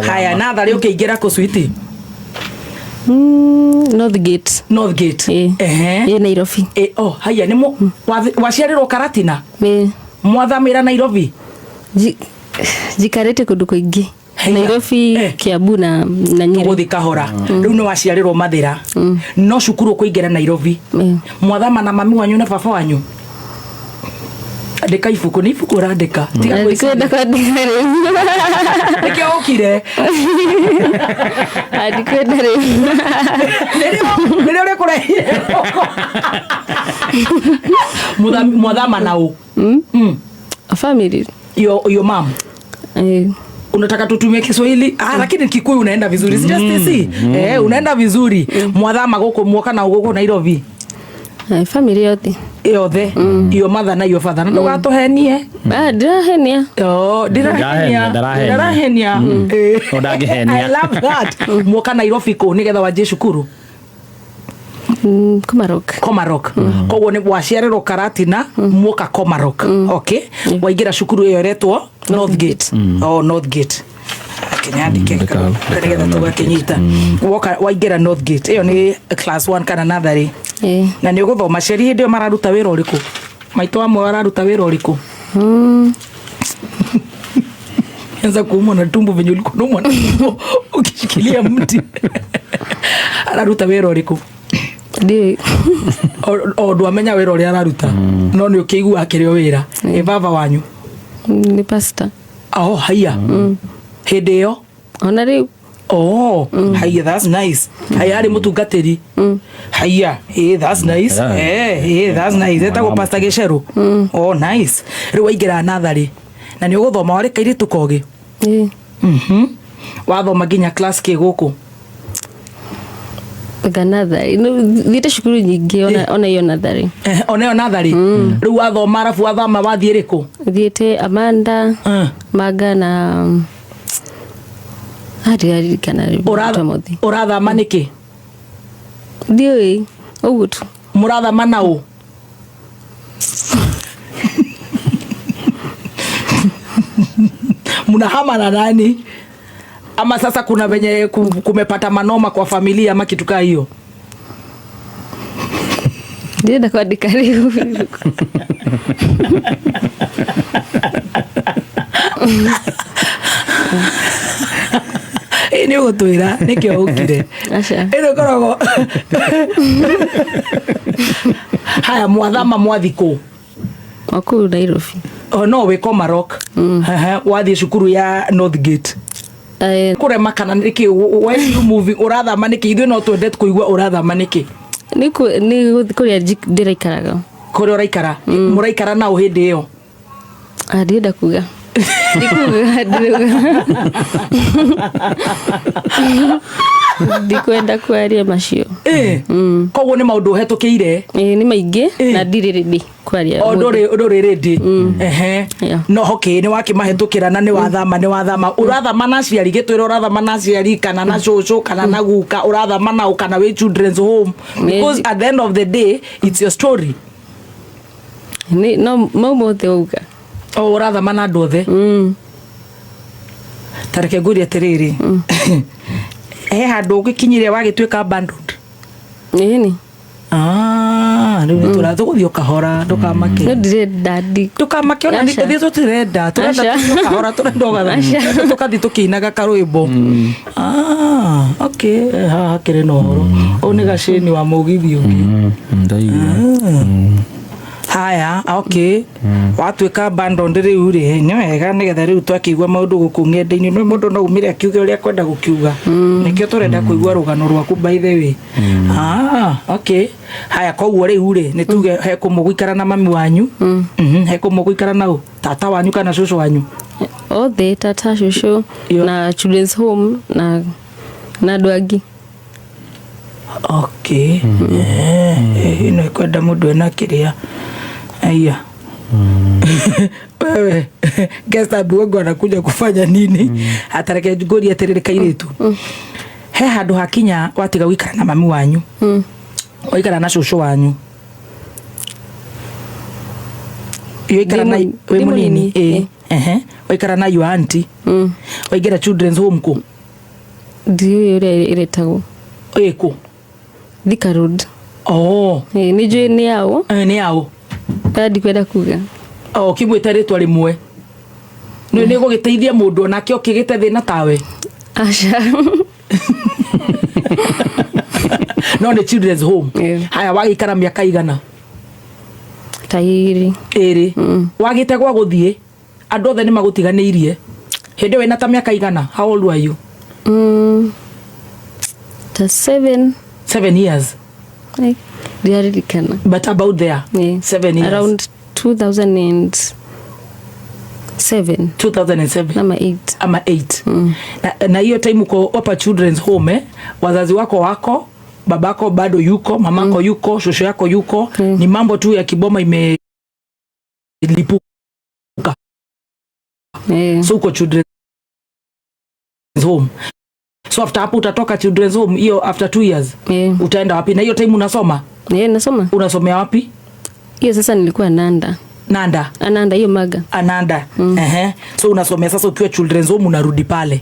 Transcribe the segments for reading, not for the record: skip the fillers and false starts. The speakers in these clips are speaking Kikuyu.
Haya, natharĩ ũkĩingĩra kũ, sweetie? Northgate. Northgate? Ĩĩ. Ehe. Ĩ Nairobi. E, oh, haya nĩ waciarĩrwo Karatina? Ĩ. Mwathamĩra Nairobi? Njikarĩte kũndũ kũingĩ. Haya. Nairobi, Kiambu na Nyeri. Tũgũthiĩ kahora. Rĩu nĩ waciarĩrwo Mathĩra, no cukuru ũkũingĩra Nairobi? Ĩ. Mwathama na mami wanyu na baba wanyu? Andĩka ibuku, nĩ ibuku ũrandĩka. Tiga Na gwĩciria. ndikwenda kwandĩka rĩu. Nĩkĩo ũkire. Ah, ndikwenda rĩu. Nĩrĩo rĩkũrehire. Mwathama na ũ? Family. Your mom? Eh. Unataka tutumie Kiswahili? Ah, lakini Kikuyu unaenda vizuri, si just see, eh, unaenda vizuri. Mwathama gũkũ, muoka na gũkũ Nairobi? Eh, family yothe. Yothe, your mother na your father? Na ndũgatũhenie. Ah, ndirahenia. Oh, ndirahenia. Ndarahenia. Ndarahenia. Eh. No ndangĩhenia. I love that. Muoka Nairobi kũ nĩgetha wanjie cukuru? Komarok. Komarok. Koguo nĩ waciarĩrwo Karatina, muoka Komarok. Okay, waingĩra cukuru ĩyo ĩretwo Northgate. Oh, Northgate. Kinyandike nĩgetha tũgakĩnyita. Woka waingĩra Northgate, ĩyo nĩ class 1 kana natharĩ? Eh. Na nĩ ũgũthoma. Aciari hĩndĩ ĩyo mararuta wĩra ũrĩkũ? Maitũ amwe araruta wĩra ũrĩkũ? Anza kuumwa na tumbo venye ulikuwa unaumwa na tumbo ukishikilia mti. Araruta wĩra ũrĩkũ? Ndiũĩ. O ndwamenya wĩra ũrĩa araruta, no nĩ ũkĩigua akĩrĩ o wĩra. Ĩ baba wanyu? Nĩ pastor. Oh, haiya, hĩndĩ ĩyo? Ona rĩu. Oh, haiya, that's nice. Haiya, arĩ mũtungatĩri. Haiya, eh, that's nice. Eh, eh, that's nice. Etagwo Pastor Gĩcerũ. Oh, nice. Rĩu waingĩra natharĩ na nĩ ũgũthoma, warĩ kairĩtu kogĩ? Ĩ. Wathoma nginya class kĩ gũkũ? Anga natharĩ. Thiĩte cukuru nyingĩ, ona iyo natharĩ. Eh, ona ĩyo natharĩ. Rĩu wathoma, arabu wathama wathiĩ rĩkũ? Thiĩte Amanda, Manga na, ah, ndiraririkana rĩu. Mũthĩ. Ũrathama nĩkĩ? Ndiũĩ, ũguo tu. Mũrathama na ũ? Mnahama na nani? Ama sasa kuna venye kumepata manoma kwa familia ama kitu kaa hiyo? Ndirenda kwandĩka rĩu. Ĩ, nĩ ũgũtwĩra nĩkĩo ũkire. Aca. Ĩno ĩkoragwo haya. Mwathama mwathi kũ? O kũu Nairobi. Oh, no wĩ Komarok. Ehe, wathiĩ cukuru ya Northgate? Eh. Kũrema kana nĩkĩ? Why you moving? Ũrathama nĩkĩ? Ithuĩ no twende kũigua ũrathama nĩkĩ. Nĩ gũthiĩ kũrĩa ndĩraikaraga. Kũrĩa ũraikara. Mũraikara nao hĩndĩ ĩyo? Ah, ndirenda kuga. Ndikuga, ndirauga. Ndikwenda kwaria macio. Ĩ, koguo nĩ maũndũ ũhetũkĩire? Ĩ, nĩ maingĩ. Ĩ. Na ndirĩ ready kwaria O ũmũthĩ. ndũrĩ ready. Ehe. Yeah. No okay, nĩ wakĩmahĩtũkĩra na nĩ wathama, nĩ wathama. Ũrathama na aciari? Gĩtwĩre, ũrathama na aciari kana na cũcũ kana na guka? Ũrathama nao kana wĩ children's home? Because at the end of the day it's your story. Nĩ no mau mothe wauga. O ũrathama na andũ othe? Ta reke ngũrie atĩrĩrĩ, he handũ ũgĩkinyire wagĩtuĩka abandoned? Ĩni. Ah, rĩu nĩ tũratũgũthiĩ o kahora, ndũkamake. No ndirenda ndi Ndũkamake ona. Aca. Ithuĩ tũtirenda, tũrenda Aca. tũthiĩ o kahora, tũrenda ũgatha Aca. tũkathiĩ tũkĩinaga karwĩmbo. Ah, okay. Eh, haha hakĩrĩ na ũhoro ũyũ nĩ gacĩni wa mũgithi ũngĩ. Ndaigua. Haya, okay, watuĩka abandoned rĩu rĩ, nĩ wega nĩgetha rĩu twakĩigua maũndũ gũkũ ng'enda-inĩ, no mũndũ no umire akiuge ũrĩa akwenda gũkiuga. Nĩkĩo tũrenda kũigua rũgano rwaku, by the way. Ah, okay. Haya, koguo rĩu rĩ, nĩ tuge he kũmwe gũikara na mami wanyu? He kũmwe gũikara na ũ, tata wanyu kana cũcũ wanyu? Othe, tata, cũcũ. Yo. Na children's home na andũ angĩ. Okay. Eh, ĩno ĩkwenda mũndũ ena kĩrĩa. Aya, wewe guest wangu anakuja kufanya nini? Atareke ngũrie atĩrĩrĩ, kairĩtu, he handũ hakinya watiga gũikara na mami wanyu, waikara na cũcũ wanyu? Waikara na Ndĩ wĩ mũnini? Ndĩ mũnini. Ĩ. Ehe. Waikara na your auntie. Waingĩra children's home kũ? Ndiũĩ ũrĩa ĩretagwo. Ĩkũ? Thika Road. Oh. Ĩ, nĩ njũĩ nĩ yaũ. Eh, nĩ yaũ? Na ndikwenda kuga. Oh, kĩmwĩte rĩtwa rĩmwe nĩ gũgĩteithia mũndũ onake okĩgĩte thĩna tawe. Aca. No nĩ children's home. Yeah. Haya, wagĩikara mĩaka igana? Ta 2. Ĩrĩ. Wagĩte gwa gũthiĩ, andũ othe nĩ magũtiganĩirie. Hĩndĩ ĩyo wĩna ta mĩaka igana? How old were you? Ta 7. 7 years. Eh, ndiaririkana. But about there. Yeah. 7 years. Around 2007. 2007. Ama 8. Ama 8. Na hiyo time uko hapa children's home, eh? Wazazi wako, babako bado yuko, mamako yuko, shosho yako yuko. Ni mambo tu ya kiboma imelipuka. Eh. So uko children's home. So after hapo utatoka children's home hiyo after 2 years? Eh. Utaenda wapi? Na hiyo time unasoma? Eh, nasoma. Unasomea wapi? Hiyo sasa nilikuwa Nanda. Nanda? Ananda hiyo Maga. Ananda. Ehe. So unasomea sasa ukiwa children's home, unarudi pale.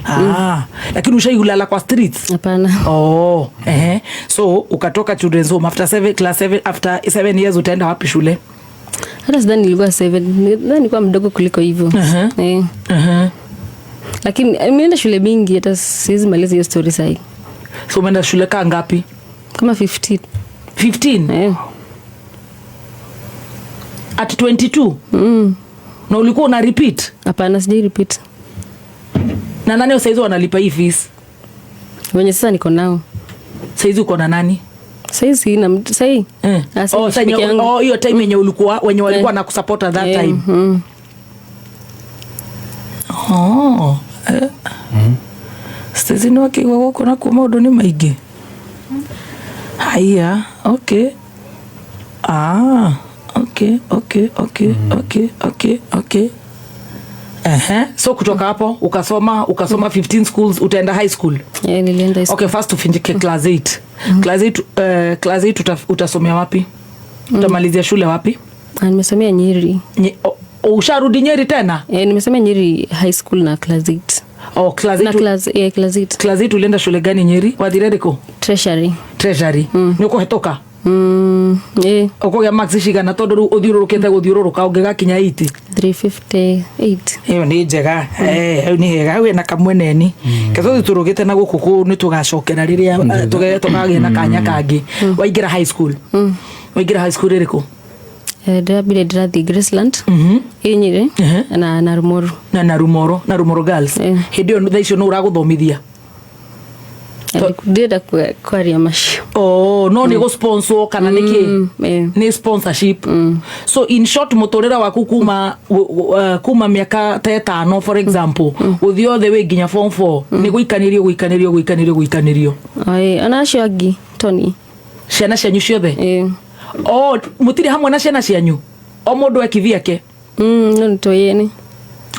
Ah, lakini ushailala kwa streets? Hapana. Oh, ehe. So ukatoka children's home after seven, class 7, after 7 years utaenda wapi shule? Hata sidhani nilikuwa 7. Nadhani nilikuwa mdogo kuliko hivyo. Eh. Lakini nimeenda shule mingi, hata siwezi maliza hiyo story sahi. So umeenda shule kaa ngapi? Kama 15. 15? Eh. At 22? Na ulikuwa una repeat? Hapana, sijai repeat. Na nani saizi wanalipa hii fees? Wenye sasa niko nao. Saizi uko na nani? Sahii sina mtu sahii. Eh. Ah, sahii Oh, peke yangu. oh, hiyo time yenye ulikuwa, wenye walikuwa na kusupport at that Eh, time. Oh. Eh. Stacy nĩ wakĩigua gũkũ nakuo maũndũ nĩ maingĩ. Haya, okay. Ah, okay. Ehe. So kutoka hapo ukasoma 15 schools, utaenda high school. Eh, nilienda high school. Okay, first tufike class 8. Class 8, class 8 utasomea wapi? Utamalizia shule wapi? Ah, nimesomea Nyeri. Usharudi Nyeri tena? Eh, nimesomea Nyeri high school na class 8. Oh, class Na 8. class 8. Class 8 ulienda shule gani Nyeri? Wathire rĩkũ? Treasury. Treasury. Nĩ ũkũhetũka? Eh, Ũkũgĩa marks cigana, tondũ rĩu ũthiũrũrũkĩte gũthiũrũrũka ũngĩgakinya 80? 358. Ĩyo nĩ njega. Eh, hau nĩ hega, hau ĩna kamweneni ke tũthiĩ tũrũgĩte na gũkũ kũ nĩ tũgacokera rĩrĩa tũkagĩa na kanya kangĩ. Waingĩra high school, waingĩra high school ĩrĩkũ? Eh, ndĩrambire ndĩrathiĩ Graceland. Ĩ Nyeri na Rumoru. Na Rumoro Girls? Eh. Hĩndĩ ĩyo thaa icio nũ ũragũthomithia? Ndĩrenda kwaria macio. Oh, no nĩ gũ-sponsor kana nĩ kĩ? Eh. Nĩ sponsorship. So in short, mũtũrĩre waku kuma mĩaka ta 5, for example, gũthiĩ othe wĩ nginya form 4, nĩ gũikanĩrio, gũikanĩrio, gũikanĩrio, gũikanĩrio. Oi, ona acio angĩ Tony. Ciana cianyu ciothe? Eh. O mũtirĩ hamwe na ciana cianyu, o mũndũ ekiviake? No nĩ tũyene.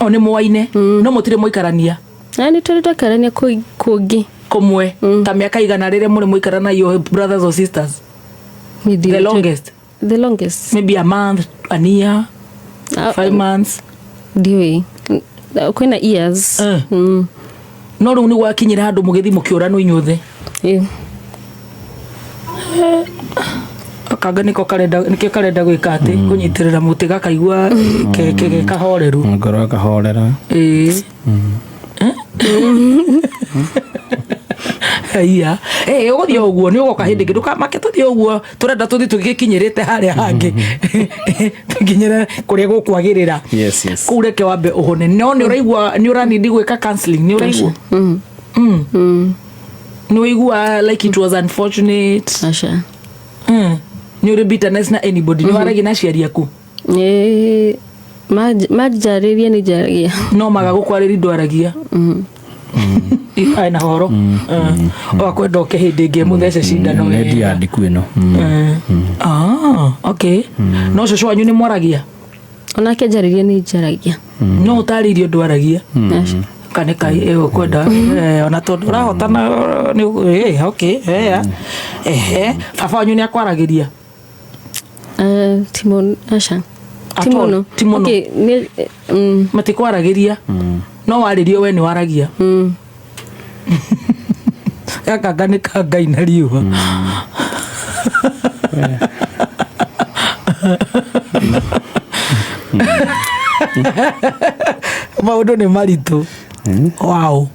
O nĩ mwaine, no mũtirĩ mwaikarania? Na nĩ tũrĩ twakarania kũngĩ. Kũmwe ta mĩaka igana rĩrĩa mũrĩ mwaikara na your brothers or sisters? The longest? The longest. Maybe a month, an year? Ah, 5 months? Ndiũĩ. Kwĩna years. Eh. No rĩu nĩ gwakinyĩra handũ mũgĩthiĩ mũkĩũranwo inyuothe? Eh. Kanga nĩko karenda, nĩkĩo karenda gwĩka atĩ kũnyitĩrĩra mũtĩ gakaigua ke kahoreru. Ngoro akahorera. Ĩĩ. Aya, eh, ũgũthiĩ o ũguo, nĩ ũgoka hĩndĩ ĩngĩ, ndũkamake, tũthiĩ ũguo, tũrenda tũthiĩ tũgĩkinyĩrĩte harĩa hangĩ, tũkinyĩre kũrĩa gũkwagĩrĩra. Yes. Kũu reke wambe ũhone. No nĩ ũraigua nĩ ũranindi gwĩka counseling? Nĩ ũraigua nĩ ũraigua like it was unfortunate? Aca. Nĩ ũrĩ bitterness na anybody? Nĩ waragia na aciari aku? Eh, manjarĩria nĩ njaragia. No maga gũkwarĩria ndwaragia. Ai, na horo wakwenda oke hĩndĩ ĩngĩ mũthece cindano. Nĩ Wega. ndiandiku ĩno. Ah, okay. No cũcũ wanyu nĩ mwaragia? Onake njarĩria nĩ njaragia. No ũtarĩirio ndwaragia? Aca. Kana kai ĩgũkwenda ona tondũ ũrahotana nĩ okay, ehe, baba wanyu nĩ akwaragĩria? Timon, aca. At Ti all. mũno. Ti mũno. Okay, Matikwaragĩria, no warĩrio we nĩ waragia. Gaka nĩ ka Ngai na riũa. Maũndũ nĩ maritũ. Wow.